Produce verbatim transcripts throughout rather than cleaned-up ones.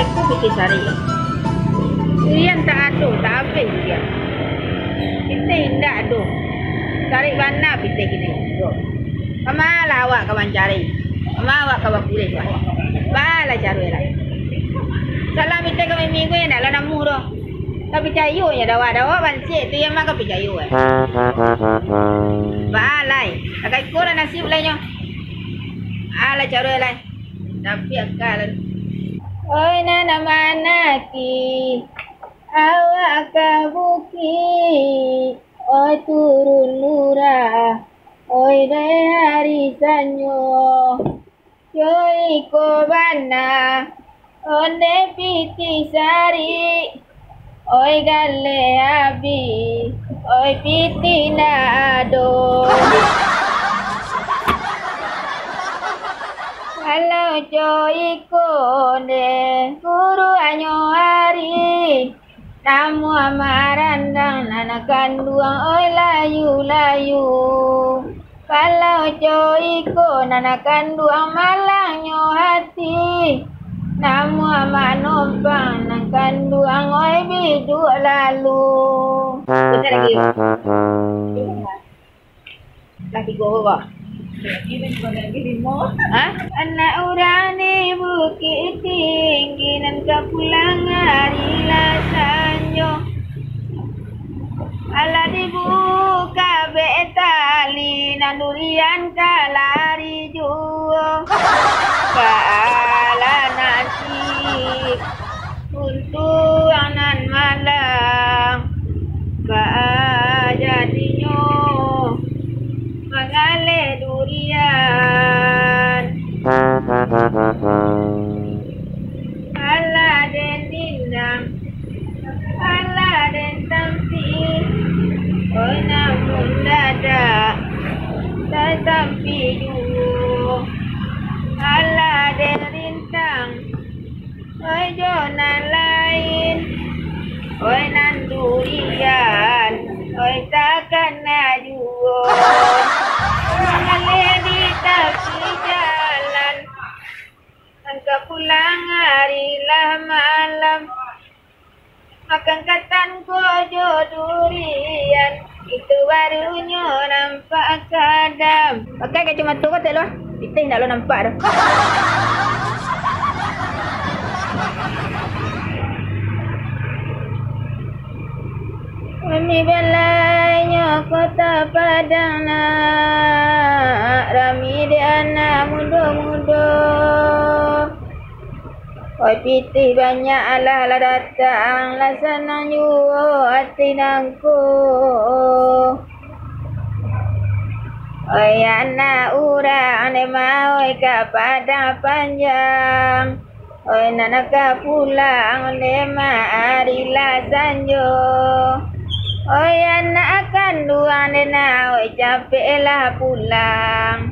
Itu pitih sarik. Durian tak ado, tak abih durian. Pitih indak ado. Sarik bana pitih kini. Yo. Kamalah awak ka mancari? Kama awak ka bakureh? Balah caro lai. Salah pitih ka minggu-minggu, indak lah namuh doh. Tapi cayo nyo dawa-dawa bansek tu, iyo mah ka picayo, eh. Balai. Agak iko lah nasib lai nyo. Alah caro lai. Tapi akal. Oi, nan manaki, awak ka bukik. Oi, turun lurah. Oi, dek ari sanyo. Yo iko bana, onde pitih sarik, oi galeh abih, oi pitih ndak ado. Kalau co iko nde, guru anyo ari, namuah marandang nan kanduang, oi layu-layu. Kalau co iko nan kanduang malangnyo hati, namuah manompang nan kanduang, oi biduak lalu. Bisa lagi. Lah tigo ko. Ha? Anak urang di Bukik Tinggi nan ka pulang ari lah sanjo. Alah dibuka bek tali, nan durian ka lari juo. Baalah nasib untuang nan malang, baa jadinyo mangaleh durian. Alah den dindang, alah den tampi, oi namun dadak tatampi juo. Alah den rintang, oi jo nan lain, oi nan durian, oi takana juo. Mangaleh di tapi jalan, nan ka pulang ari lah malam. Makan katan ko jo durian, itu barunyo nampak kadam. Pakai kacamata ko tek lo, pitih ndak lo nampak doh. Rami balainyo Kota Padang nak, rami dek anak mudo-mudo. Oi pitih banyak alah lah datang, lah sanang juo ati nangko. Oi anak urang dek ma oi ka Padang Panjang. Oi nan ka pulang dek ma ari lah sanjo. Oi anak kanduang dek nak, oi capeklah pulang.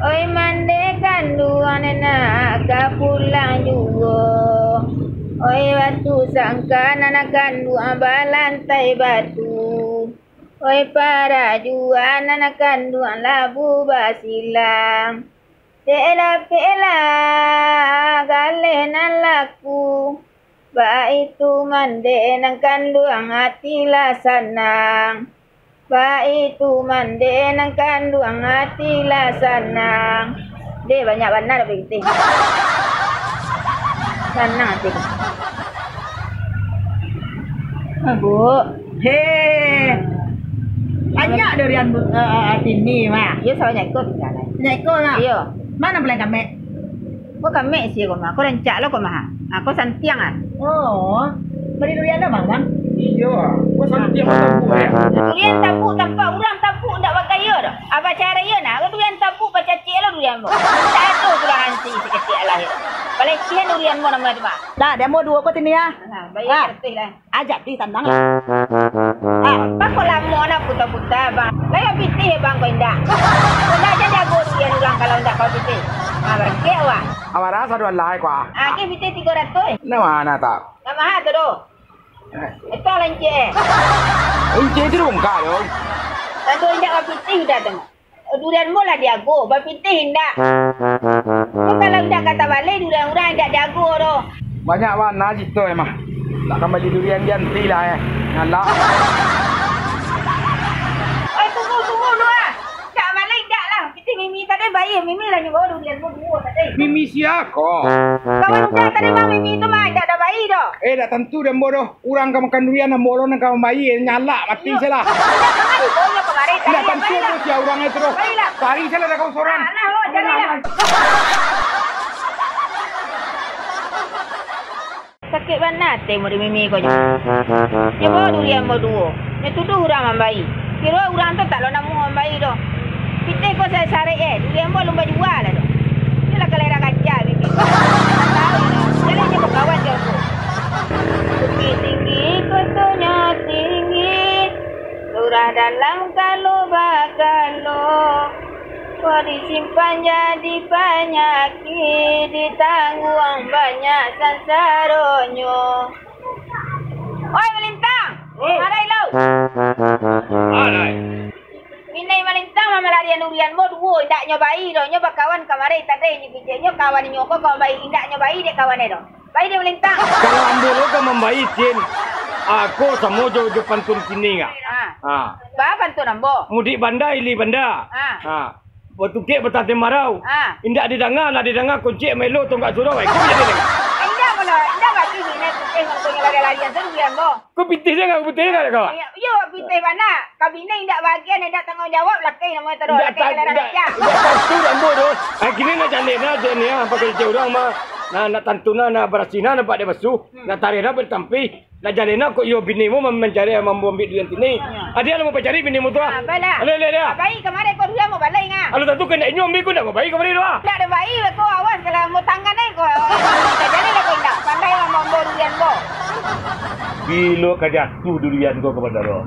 Oi mandeh kanduang dek nak ka pulang juo. Oi batu sangka nan kanduang balantai batu. Oi parajuangan nan kanduang labu basilang. Dek dapeklah galeh nan laku, baitu mandeh nan kanduang ati lah sanang. Baitu mandeh nan kanduang ati lah sanang. Deh, banyak bana dapek pitih. Sanang ati. Ah, Bu. Heh. Banyak durian, Bu, eh, eh, tini, mah. Iyo, sabanyak iko tingga lai. Banyak iko, mah? Iyo. Mano pulai kamek? Ko kamek sia ko, mah. Ko rancak lo ko, mah. Ah, ko santiang, ah. Oh. Bali durian dah, Bang, Bang? Iyo, ah. Ko santiang, Bang, Bu, eh. Durian tabuk, tampak urang tabuk, ndak bagaya doh. Apa caro iyo, nah? Ko durian tabuk, bacacik lo durian, Bu. Tak ado pulang anti saketek lah, yo. Paleceh durian, Bu, namo tu, mah. Dah, demo duo ko tini, ya. Nah, bayar Ah. Kertih lah. Ah, jadi tanang lah. Ah, bang, kok lamo nak puta-puta, bang? Layak pitih, bang, kok indak? Kok indak aja jago durian urang kalau indak kau pitih? Ah, barangkek awak. Amarah sadu alai, kuah. Ah, ke pitih tigo ratuih. Nah, mana tak? Nak mahal tu, doh. Eh. Itu lah encik, eh. Encik tu bongkak, doh. Tantu indak kau pitih udah tu. Durian mo lah diago, bapitih indak. Ko kalau indak ka tabaleh, durian urang indak diago doh. Banyak bana cito emang. Nak ka bali durian dianti lah, eh. Ngalak. Oi, tunggu, tunggu dulu, ah. Dak, malai dak lah. Pitih Mimi tadi bayi, Mimi lah nyo bawa durian ko duo tadi. Mimi sia ko? Kawan udah tadi mah Mimi tu mah, dak ado bayi doh. Eh, dak tantu dek ambo doh. Urang ka makan durian, ambo lo nan ka mambayi, ngalak mati salah. Dak tantu ambo sia urang itu doh. Bayilah. Cari salah dah kau sorang. Alah, oh, carilah. Sakik bana ati murid Mimi ko nyo. Nyo bawa durian ambo duo. Nyo tuduah urang mambayi. Kiro urang tu tak lo namuah mambayi doh. Pitih ko sarek-sarek, eh, durian ambo alun bajua lah doh. Nyo lah kalera kaca Mimi ko. Tahu nyo. Jaleh nyo bakawan jo ambo. Bukik tinggi, kotonyo tinggi. Surah dalam kalo bakalo. Kok disimpan jadi panyakik, ditangguang banyak sansaronyo. Oi, Malintang! Oh. Marai lo! Marai. Minai Malintang mamalarian durian ambo duo, indak nyo bayi doh, nyo bakawan kamari tadi, nyo kicek nyo kawan inyo ko kawan bayi, indak nyo bayi dek kawan e doh. Pai dek Malintang. Kalau ambo lo ka mambayi, Cin, ako samo jo, jo pantun kini ka. Ah. Ah. Ba pantun ambo. Mudik banda, ilia banda. Ah. Ah. Batungkek batanteng marau. Ah. Indak didanga, lah didanga kuncik maelo tonggak surau. Ai, ko jadi dek. Indak ambo lo, indak bagi bini pitih ngangkonyo lari-larian tu durian ambo. Ko pitih se ka, pitih se ka dek ko? Iyo, iyo, pitih bana. Ka bini indak bagian, indak tangguang jawab, laki namo itu doh. Indak laki ta-, galera indak, kaca. Indak tantu dek ambo doh. Ai, kini nak jaleh nah, jaleh nah, pakai kecek urang mah. Nah, nak tantu nah, nak barasih nah, nampak dek basuh. Hmm. Nak tareh nah, batampih. Nak jaleh nah, kok iyo bini mo man-, mancari, mambo ambiak durian tini. Iyo. Adia lah mo pacari bini mo tu ah. Ah, baiklah. Alah, alah, alah. Baik, kamari ko durian mo balai ngah. Alah, tantu ka indak inyo ambiak ko, indak mambayi kamari tu ah. Indak ado bayi ko, awas kalau mo tangan ai ko. Indak jaleh lah ko indak. Pandai mambo durian ko. Bilo ka jatuh durian ko ka bandaro?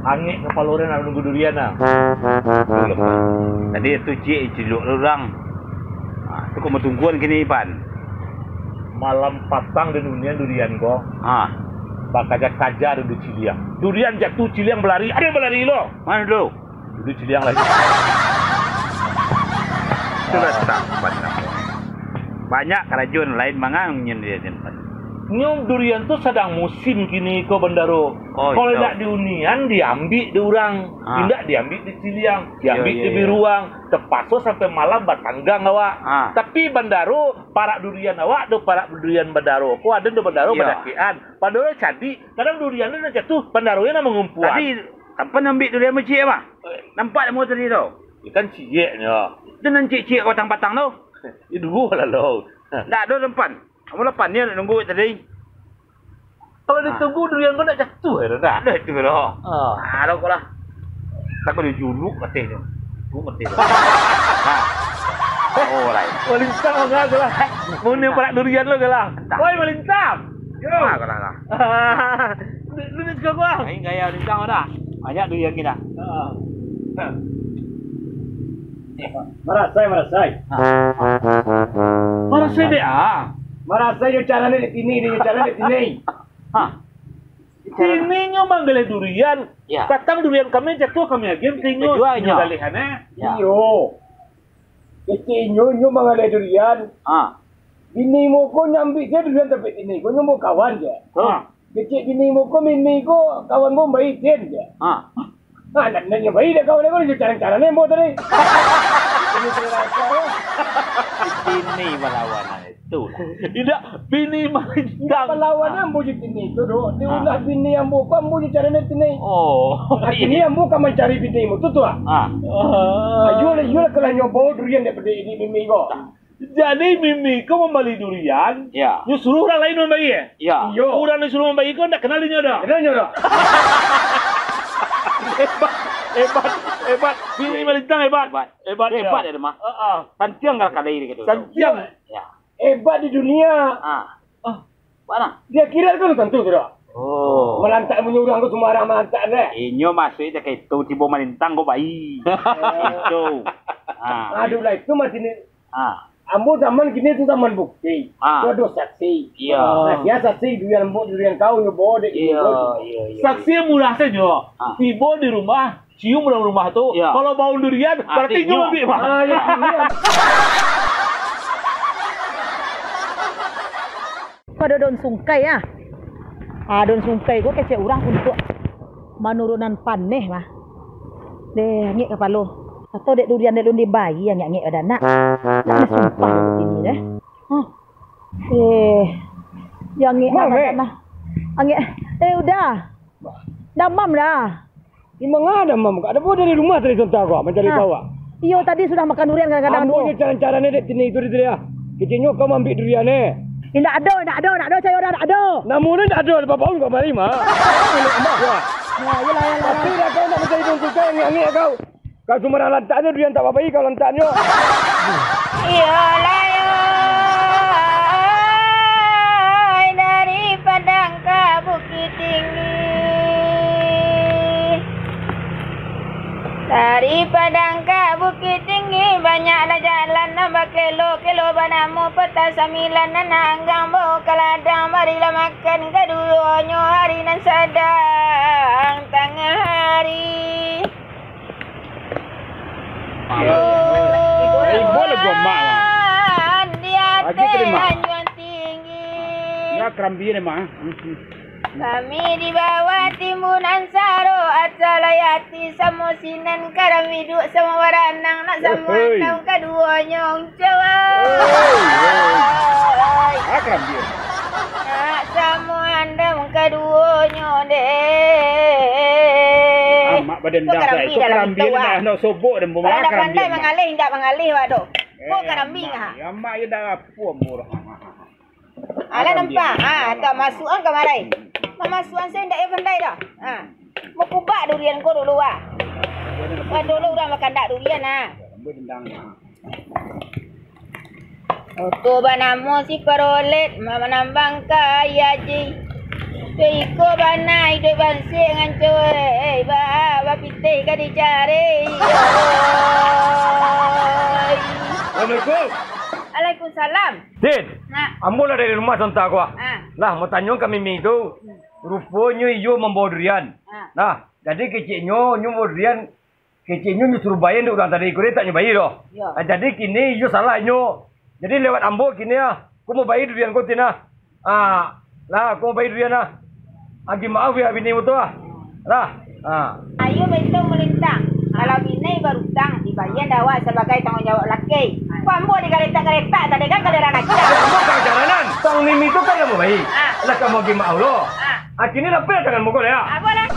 Angek kapalo urang nak manunggu durian nah. Tadi tu ciek ciluak urang. Ha, tu kok batungguan kini, Pan? Malam patang den unian durian ko. Ha. Bakaja-kaja den diciliang. Durian jatuh ciliang balari, ado balari lo. Mano dulu? Dulu ciliang lagi. Itulah tampan lah. Banyak karajo nan lain mangang nyen dia nyimpan. Nyo durian tu sadang musim kini ko bandaro. Oh, kalau iyo. Indak diunian, diambiak di urang. Ah. Indak diambiak di ciliang, iyo, diambiak iyo, di iyo. Biruang. Terpakso sampai malam batanggang awak. Ah. Tapi bandaro, parak durian awak do, parak durian bandaro ko ado do bandaro iyo. Badakian. Padahal cadik, kadang durian tu nak jatuh, bandaro nan mangumpuan. Tadi, tampan ambiak durian bacik, Bang? Eh. Nampak dek ambo tadi tu. Ikan cieknyo. Itu nan ciek-ciek batang-batang tu. Itu lah lo. Ndak ado tampan. Ambo lah paniang nak nunggu tadi. Kalau ditunggu durian ko nak jatuh, eh, dah. Dah itu lah. Ah. Ah, dah kok lah. Takut dia juluk katanya. Juluk katanya. Oh, lain. Malintang mangga tu lah. Mau ni parak durian lo ke lah. Entah. Oi, Malintang. Yo. Ah, kau lah, lah. Lu, lu ni suka gua. Lain gaya Malintang dah. Banyak durian kita. Ah. Marasai, marasai. Marasai dek ah. Marasai yo carane dek tini, yo carane dek tini. Hah? Tini nyo manggaleh durian. Ya. Patang durian kami jatuh, kami agiah tini nyo. Jatuh, inyo. Inyo galehan, eh. Ya. Iyo. Dek tini nyo, nyo manggaleh durian. Ah. Bini mo ko nyambi se durian tapi tini ko nyo mo kawan se. Ah. Kecek bini mo ko, Mimi ko, kawan mo baik den je. Ha. Ha, nak, nak nyo baik dek kawan ko, nyo carang-carang nembok tadi. Ini balawan itu lah. Indak, bini Malintang. Balawan ambo je tini tu doh. Diulah bini ambo ko, ambo je carang tini. Oh. Akhirnyo ambo ka mancari bini mo tu tu ah. Ha. Ayolah, ayolah, kalau nyo bawa durian daripada ini Mimi ko. Jadi, Mimi ko mambali durian, ya, nyo suruah urang lain mambayi, eh? Ya. Iyo. Urang nan suruah mambayi ko ndak kenal inyo doh? Kenal inyo doh? Hebat, hebat, hebat. Bini Malintang hebat. Hebat. Hebat, hebat ya. Hebat, ya, mah. Heeh. Santiang galak kadai gitu. Santiang. Ya. Hebat di dunia. Ah. Ah. Mana? Di akhirat kan tantu tu doh. Oh. Malantak munyo urang ko sumbarang malantak deh. Inyo masuak ka itu tibo Malintang ko bayi. Itu. Ah. Aduh lah, itu masih ni. Ah. Ambo zaman kini tu zaman bukti. Ah. Tu ado saksi. Iyo. Nah, sia saksi durian ambo, durian kau nyo bawa dek iyo, iyo, iyo. Saksi yang murah sajo. Ah. Tibo di rumah, cium dalam rumah tu. Iyo. Kalau bau durian, ah, berarti inyo ambiak, Pak. Ah, iyo, iyo. Pado daun sungkai, ah. Ah, daun sungkai ko kecek urang untuak manurunan paneh, mah. Deh, angek kapalo. Atau dek durian dek lun dibai, angek-angek badan nak. Nak sumpah dek sini deh. Hah. Eh, yo angek Mak, badan Mek. Nah. Angek. Eh, udah. Damam dah. Di manga damam? Kak, ado dari rumah tadi sontak ko, mancari kau, ah. Iyo, tadi sudah makan durian kadang-kadang tu. Ambo nyo caran-caran dek tini tu di tadi, ah. Keceknyo kau maambiak durian, eh. Indak ado, indak ado, indak ado, cayo dah, indak ado. Namonyo indak ado, babaun kau mari, mah. Yo. Nah, iyolah, iyolah. Tapi lah kau nak mancari daun sungkai, angek-angek kau. Kau cuma lantak nyo durian tak babai, kau lantak nyo. Iyolah, yo, dari Padang ka Bukittinggi. Dari Padang ka Bukittinggi, banyaklah jalan nan bakelo-kelo banamo Peta Sambilan, nan anggang bao ka ladang, barilah makan kaduonyo hari nan sadang tangah hari. Ibo lagu Amak, Mak. Di ateh anjuang tinggi. Ya, karambia deh, Mak. Kami di bawah timbunan saro, asa lai ati samo sinan, karambia duduak samo baranang, nak samo andam kaduonyo, Uncok ai. Ah, karambia. Nak samo andam kaduonyo deh. Amak badendang. Karambia dah lah karambia tu, ah. Nak sobok dan. Kalau ndak pandai mangalih, ndak mangalih, wak tu. Ko karambia, ha. Amak je dah apo murah. Alah nampak. Ha, tu masuakan kamarai. Mamasuakan se ndak yo pandai doh. Ha. Mukubak durian ko dulu, ah. Kan dulu urang bakandak durian, ah. Oto banamo si Parolet, ma-, manambang ka Aia Aji. Iko bana iduik bansik nganco, eh, ba-, bapitih ka dicari. Assalamualaikum. Waalaikumsalam. Din, ambo lah dari rumah sontak ko, ah. Ah. Lah, mau tanyo ka Mimi tu. Hmm. Ruponyo iyo mambawa durian. Ah. Nah, jadi keceknyo, nyo mambawa durian, keceknyo nyo suruah bayia dek urang tadi, ko dek tak nyo bayia doh. Yo. Ah, jadi kini iyo salah nyo. Jadi lewat ambo kini ah, ko mau bayia durian ko tin ah. Ah, lah, ko mau bayia durian ah. Agi maaf ya bini mo tu ah. Lah. Ah. Ayo baitong malintang. Kalau bini barutang, dibayia dek awak sabagai tangguang jawab laki. Ko ambo digaletak-galetak tadi kan, galeran aja. Ambo ka jalanan. Tang Mimi tu kan ambo bayia. Ah. Lah ka ambo agi maaf lo. Ah. Ah, kini lapeh tangan muko ya. Apo lah?